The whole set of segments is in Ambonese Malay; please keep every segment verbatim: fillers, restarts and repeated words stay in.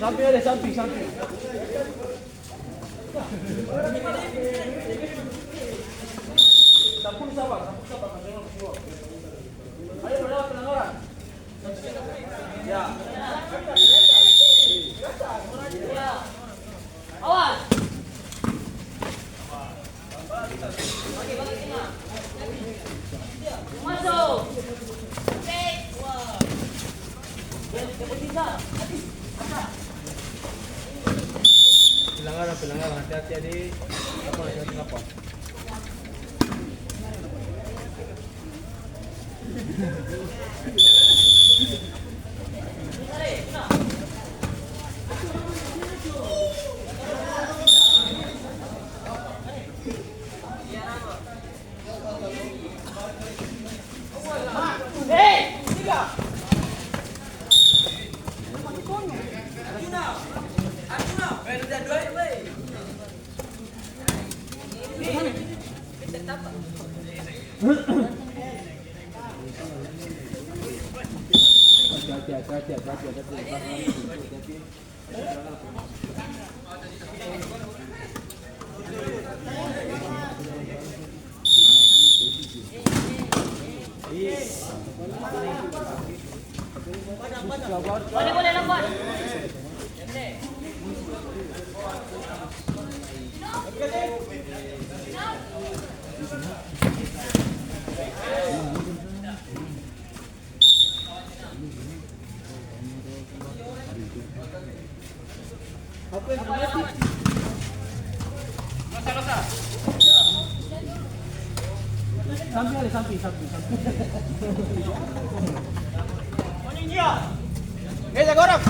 Samping ada, samping, samping. Samping sabar, samping sabar. Ayo, berapa pelanggaran? Pelanggaran, pelanggaran, hati-hati, ade. Apa, hati-hati, apa? Samping ale, samping, samping, samping. Eh, jaga orang.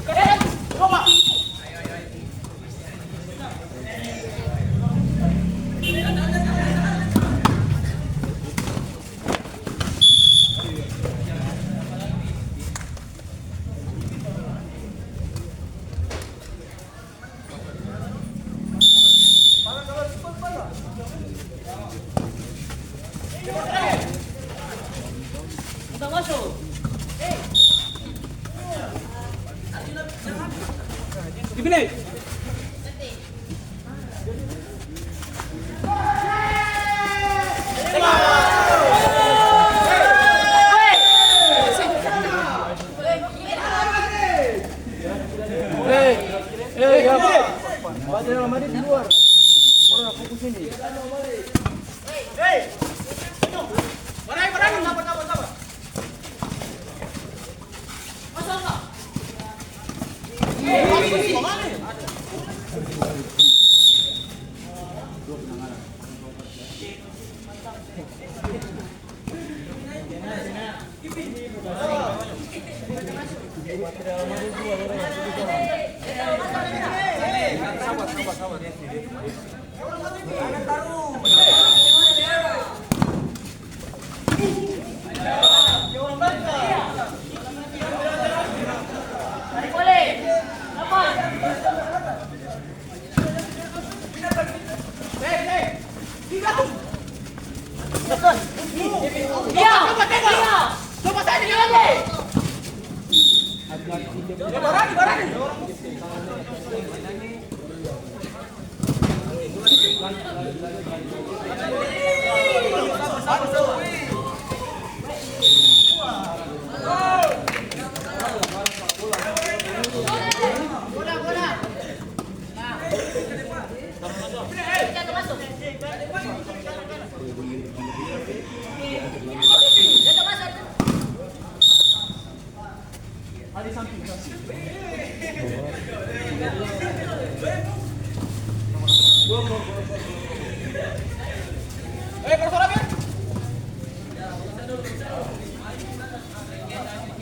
Eh, eh, ya, Pak. Pak Zainal Madi di luar. Orang fokus ini.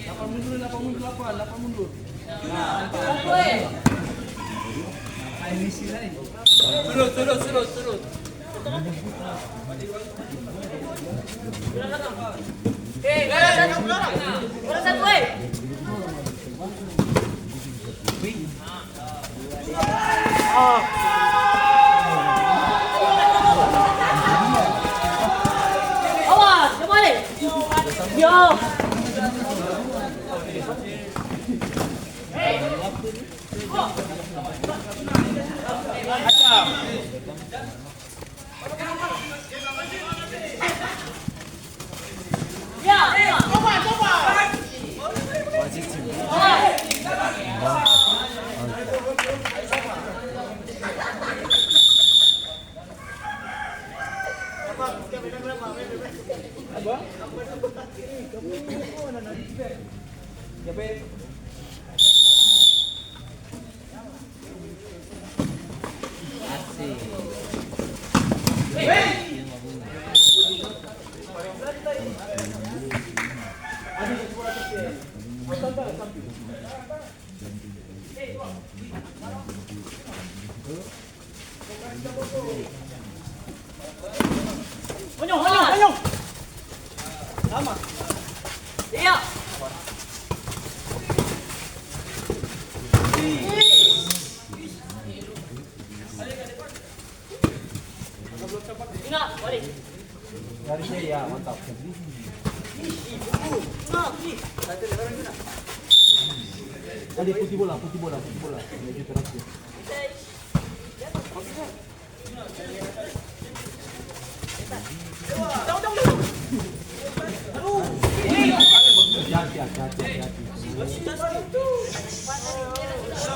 Lapan mundur, lapan mundur, lapan, lapan mundur. Surut, surut, surut, surut. Dari saya, ya, mantap. Tadi putih bola, putih bola, putih bola. Menuju terakhir. Hati-hati, hati-hati, hati-hati.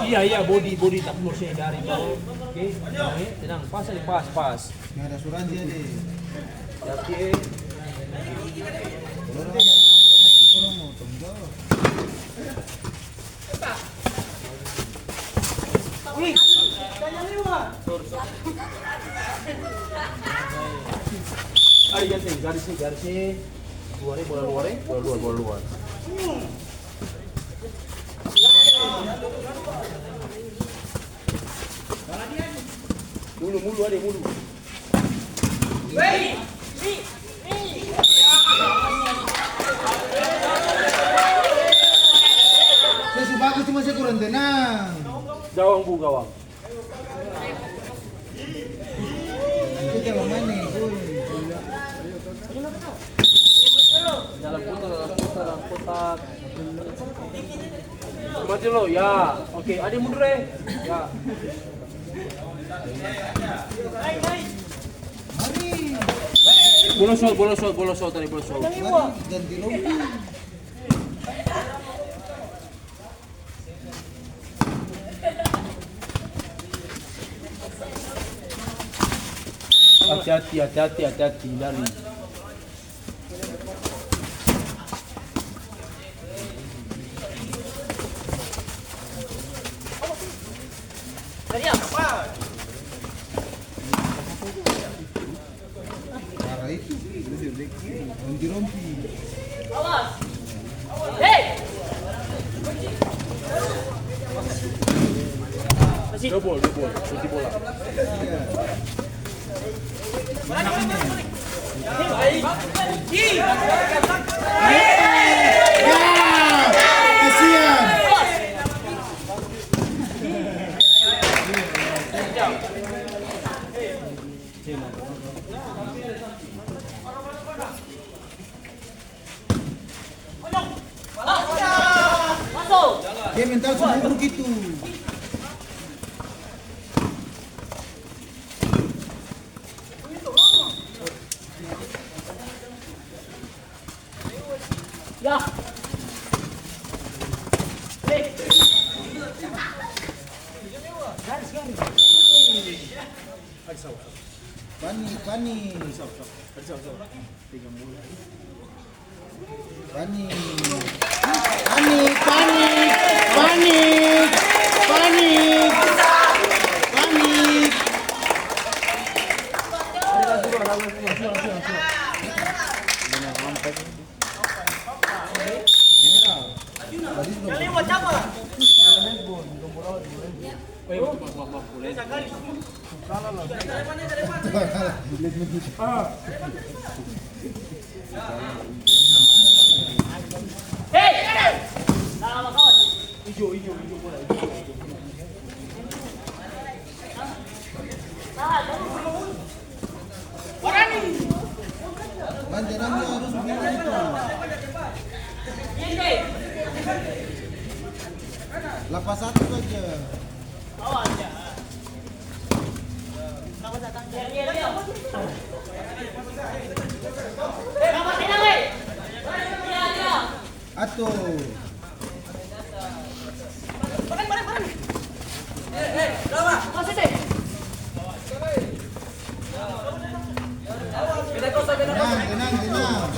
Iya, iya, body, body tak mau saya dari bawah. Oke, oke, tenang, pas aja, pas, pas. Nggak ada asuransi, ade. Hati-hati, eh. Orang, orang mau tanggung jawab. Ari, ganteng, garis ni, garis ni. Luar ni, bola luar, eh. Bola luar, bola luar. Mulu, mulu, ade, mulu. Saya su bagus, cuma saya kurang tenang. Gawang, Bu, gawang. Itu terlalu manis, boy. Dalam kotak, dalam kotak, dalam kotak. Maju lo, ya. Oke, ade mundur, eh. Ya. Bola shot, bola shot, bola shot tadi, bola shot. Ganti lompat. Hati-hati, hati-hati, hati-hati, hindari. Parah itu, rompi-rompi. Awas. Hei. Dobol, dobol, kunci bola. Ya, kasihan. Dia mental su buruk itu. Ya. Garis, garis. Panik, panik. Panik. Panik, panik, panik, panik, panik. Lapas satu saja. Atur. Tenang, tenang, tenang.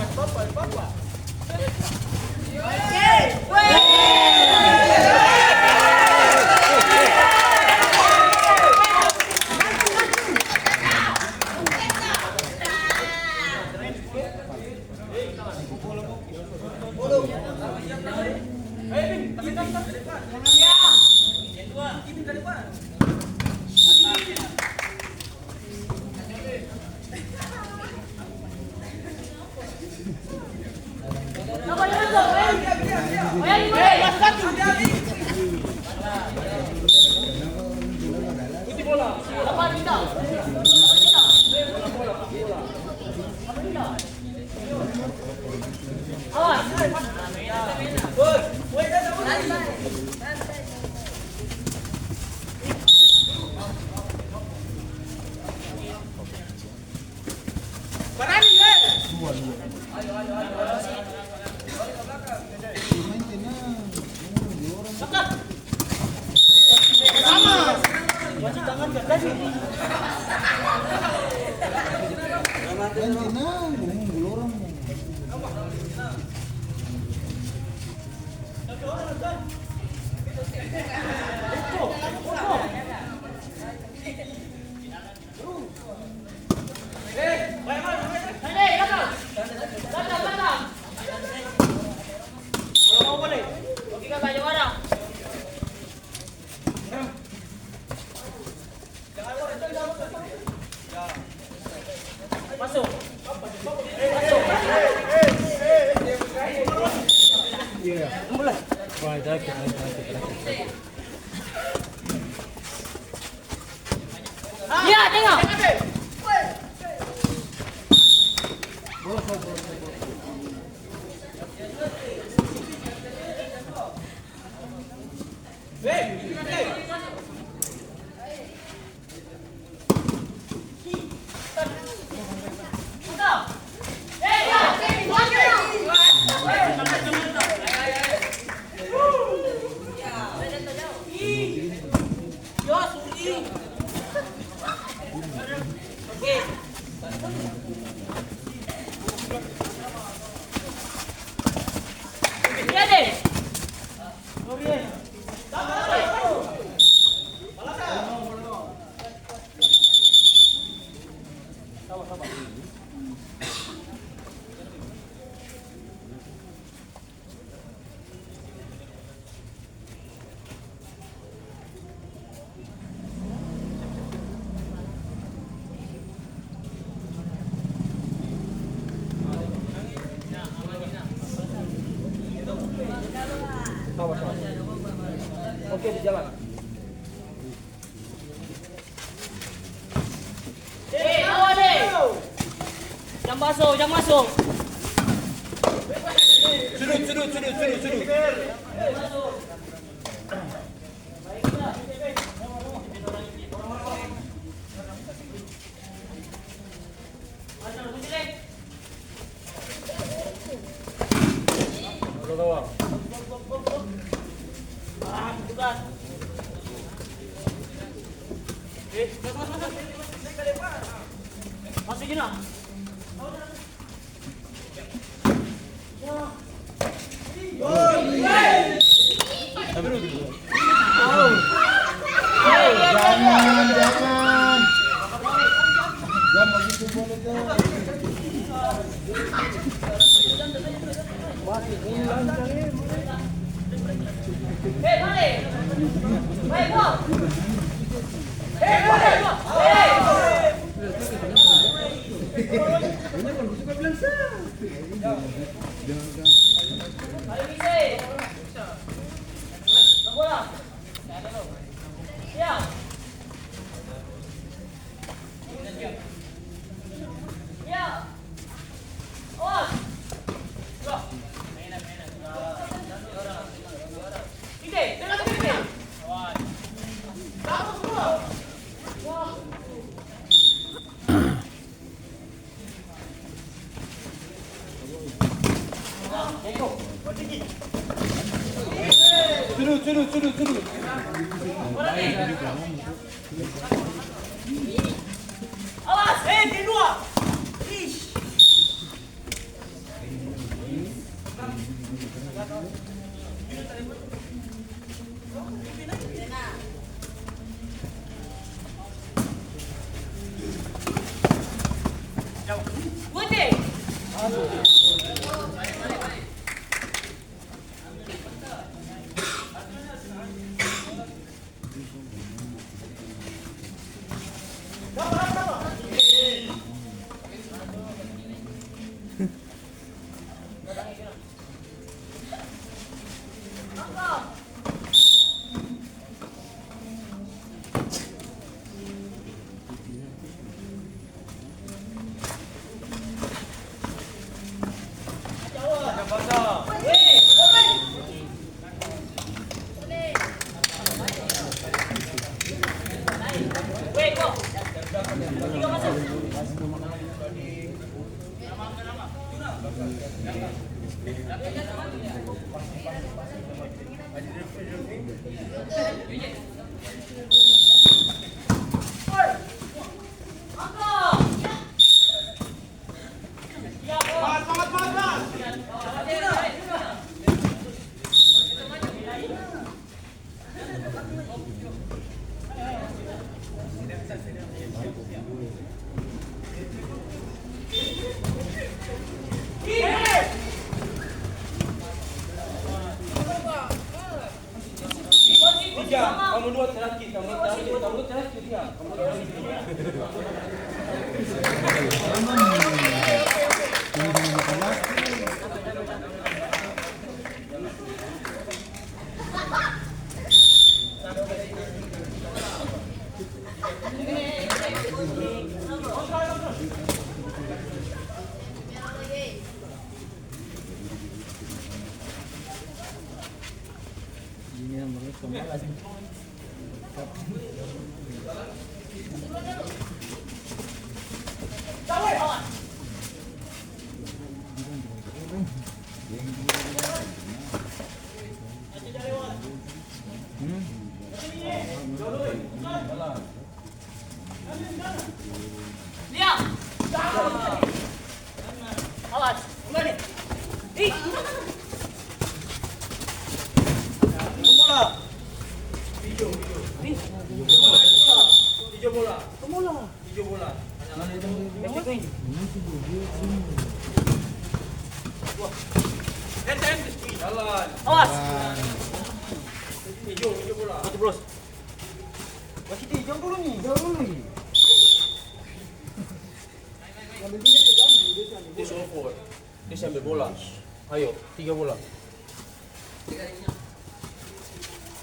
Iya, tengok. Oke, di jalan. Jang maso, jang maso. Sudut, sudut, sudut, sudut, sudut. Jangan, jangan. Jangan bagitu boleh, jangan. Sudut, sudut, sudut, sudut. Awas, hei, kedua. Ish. Tiga, kamu dua terakhir, kamu dua terakhir, kamu dua terakhir, tiga. Kamu dua terakhir. Awas. Ijo, ijo bola. Satu bolos. Masih di, jauh dulu nih. Jauh dulu nih. Dia ambil dia, dia ambil, dia ambil bola. Dia ambil bola. Ayo, tiga bola.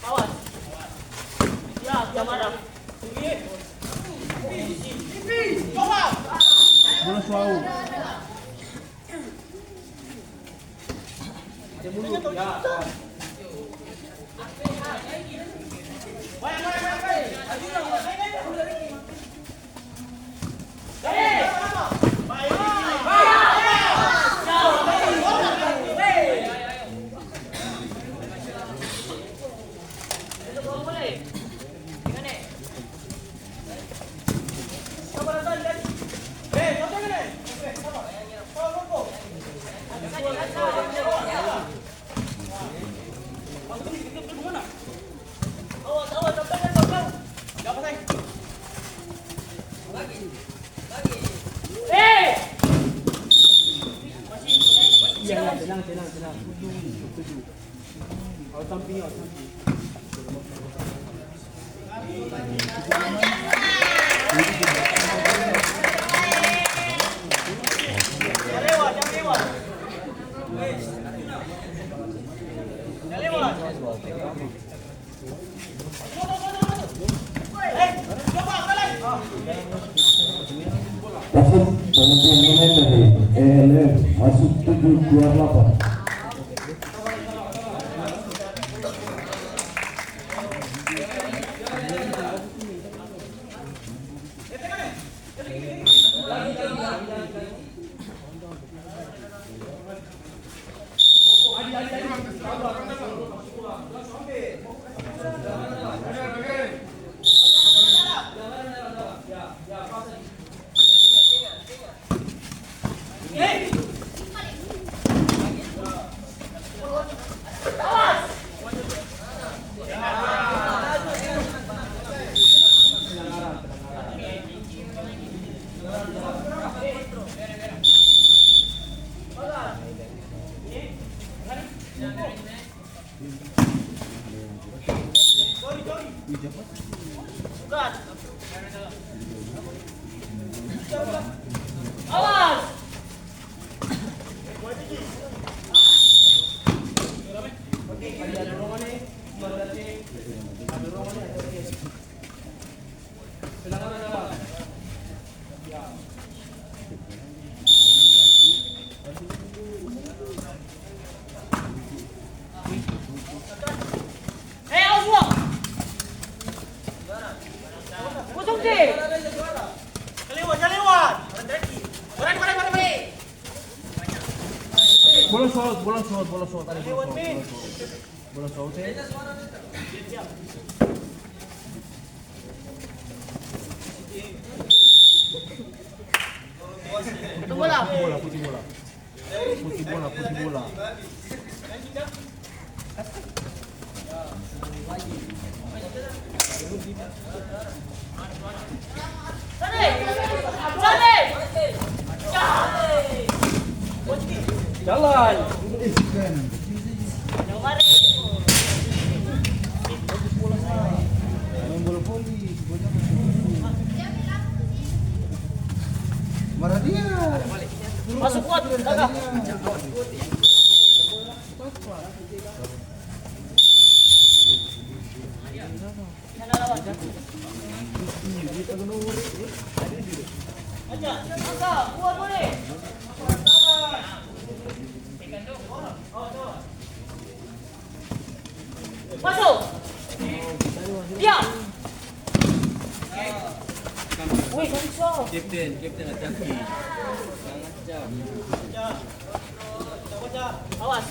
Awas. Ya, dia marah. Bola suau. Iya, iya, tenang, tenang, tenang. Tuju, tuju. Awas samping, awas samping. Wasit, penggantian pemain dari E L M, masuk tujuh dua delapan. Bola shot, bola shot, bola shot, tadi bola shot, bola shot. Bola shot, eh. Bola, bola, putih bola. Putih bola, putih bola. Jalan. Main bola voli. Marah dia. Masuk kuat, kakak. Masuk. Diam. Wih, kapten, kapten, hati-hati. Awas.